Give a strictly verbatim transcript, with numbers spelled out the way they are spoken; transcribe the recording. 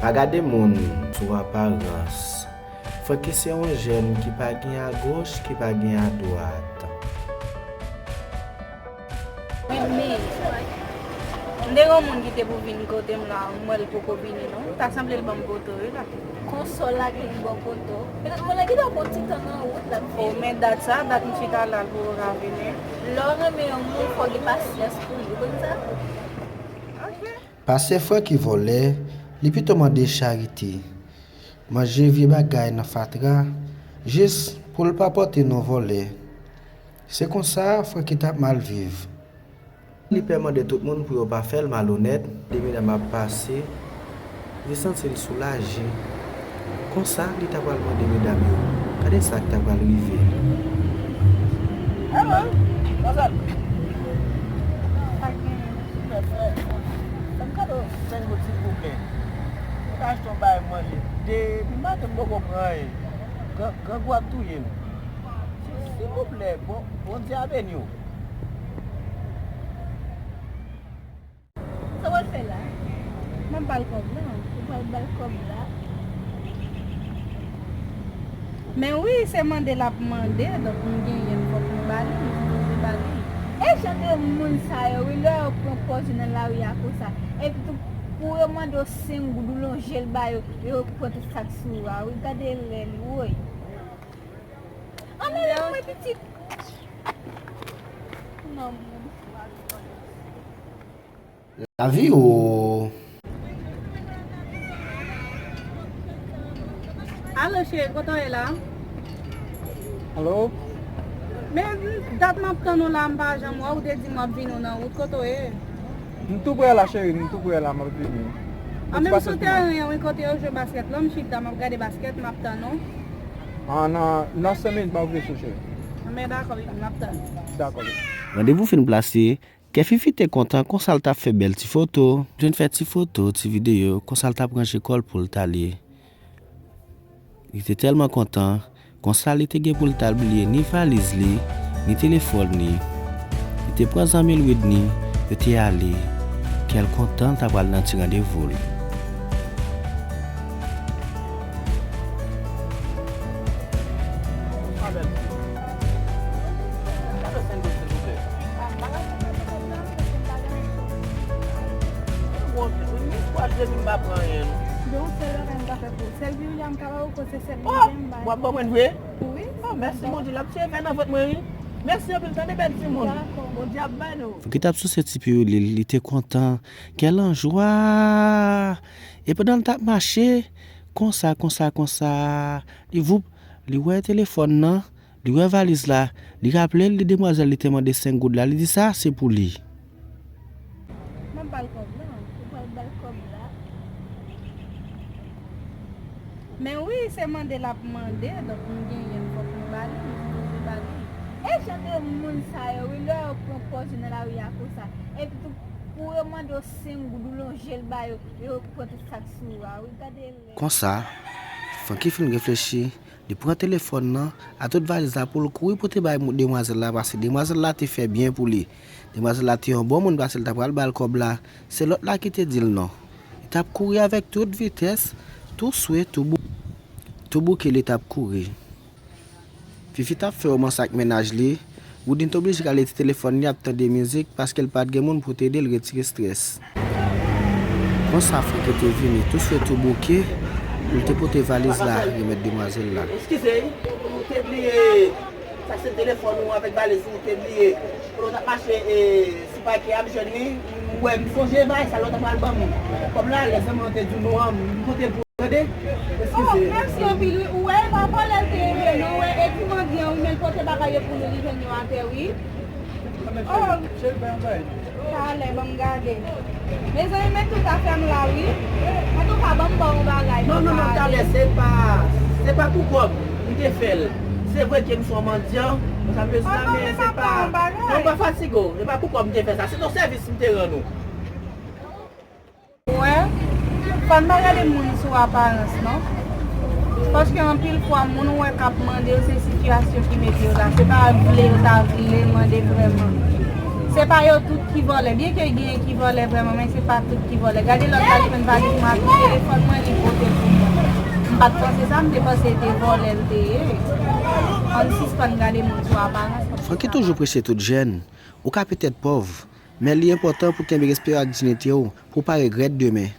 Pa gade moun sou aparans. Francky se yon jèn ki pa gen agoch, ki pa gen adwat. Men, men, m te gen yon moun ki te pou vin kote m la, m wè l poko vini non. Ta sanble l ban m poto wi la. Konsòl la ki li bò poto. Petèt mwen la ki ta pran ti tan nan wout la. Oh, men dat sa, dat m chita la, l poko ka vini. Lè w renmen yon moun, fò w gen pasyans pou li. Ou konn sa? Pase Francky vòlè, li pito mande charite. Manje vye bagay nan fatra, jis pou l pa pote non vòlè. Se konsa Francky t ap mal viv. Li pè mande tout moun pou yo pa fè l malonèt, de medam ap pase, li santi l soulaje. Konsa, li ta pral mande medam yo, gade sa k ta pral rive. Hello, manzèl. Sa k genyen? Fè, fè, fè m kado senk goud silvouplè. Mwen ka achte yon bagay manje. Depi maten m poko pran anyen. Gran, grangou ap touye m. Silvouplè, bon, Bondye a beni w. Sa w al fè la? M ap ba l kòb la. Ou pral ba l kòb la? Men wi, se mande l ap mande, donk m genyen l, fòk m ba li, m sipoze ba li. E jan de moun sa yo, wi, lè yo pran pòz yo nan lari a konsa, epi tou, pou yo mande w senk goud, ou lonje l ba yo, yo pran tout sa k sou ou a, wi, gade lè li, woy. Ann ale, mwen pitit. Non, moun. Lavi o. Alo cheri, kote w ye la? Alo? Men dat m ap tann ou la, m pa janm wè w, ou te di m w ap vini w nan wout, kote w ye? M tou prè la cheri, m tou prè la, m ap vini. An menm sou tèren an wi, kote yo jwe baskèt la, m chita, m ap gade baskèt, m ap tann ou. An nan, nan senk minit m ap vini sou cheri. An men dakò, m ap tann. Dakò. Randevou fin plase, kè Fifi te kontan konsa l t ap fè bèl ti foto. Jwenn fè ti foto, ti videyo, konsa l t ap ranje kò l pou l t ale. Li te tèlman kontan, konsa li te gen pou l t al bliye ni valiz li, ni telefòn li. Li te pran zanmi l Widny, yo te ale. Kè l kontan l t ap pral nan ti randevou l. Bon, m gen kwaj depi m pa pran anyen non. Donk, sèl bagay m ka fè pou ou. Sèl pi wi a m ka ba ou, kote sèl pi wi a m ba ou. W ap ban mwen l vre? Wi. Oh, mèsi Bondye, l ap tire fè nan vant mwen wi. Mèsi anpil tande bèl timoun. Dakò. Bondye ap beni w. Francky t ap souse ti piwil li, li te kontan, kè l an jwa. E pandan l t ap mache, konsa, konsa, konsa, li voup, li wè telefòn nan, li wè valiz la, li raple l de demwazèl li te mande senk goud la, li di sa se pou li. M ap ba l kòb la, ou pral ba l kòb la. Men wi, se mande l ap mande, donk m genyen l, fòk m ba li, m sipoze ba li. E jan de moun sa yo, wi, lè yo pran pòz yo nan lari a konsa, epi tou, pou yo mande w senk goud, ou lonje l ba yo, yo pran tout sa k sou ou a, wi, gade lè. Konsa, Francky fin reflechi, li pran telefòn nan, a tout valiz la pou l kouri pote bay mo-, demwazèl la, paske demwazèl la te fè byen pou li. Demwazèl la te yon bon moun, paske l ta pral ba l kòb la, se lòt la ki te di l non. Li t ap kouri avèk tout vitès, tou swe, tou bou-, tou bouke li t ap kouri. Fifi t ap fè womans ak mennaj li, Widny t oblije kale ti telefòn li ap tande mizik, paske l pa t gen moun pou te ede l retire estrès. Konsa Francky te vini tou swe tou bouke, pou l te pote valiz la remèt demwazèl la. Eskize, ou te bliye, sa se telefòn ou avèk valiz ou te bliye. Kote w t ap mache, e, sou pakè a, m jwenn li, m wè, m sonje bagay sa lè w t ap pral ban m kòb la, lè zanmi an te di w non an, m pote l pou ou, tande? Eskize. Oh, mèsi anpil wi, ou wè, e pa vòlè l te ye non, ou wè, e ti mandyan wi, men l pote bagay yo pou nou, li jwenn yo atè wi. Oh. Talè, ban m gade. Mezanmi, men tout afè m la wi. Antouka, ban m ba w yon bagay. Non, non, non, talè, se pa, se pa pou kòb m te fè l. Se vre ke m se yon mandyan, mwen sa bezwen la, men se pa, non, pa fatige w. E pa pou kòb m te fè sa. Se yon sèvis m te rann ou. Ou wè, fò n pa gade moun sou aparans non. Paske anpil fwa moun ou wè k ap mande yo se sitiyasyon ki mete yo la. Se pa vle yo ta vle mande vrèman. Se pa yo tout ki vòlè. Byenke genyen ki vòlè vrèman, men se pa tout ki vòlè. Gade lòt la, li menm pa gen pou m abri telefòn mwen, li pote l pou mwen. M pa t panse sa, m te panse se te vòlè l te ye. Ann sispann gade moun sou aparans. Francky toujou presye tout jèn. Ou ka petèt pòv, men li enpòtan pou kenbe respè w ak diyite w pou w pa regrèt demen.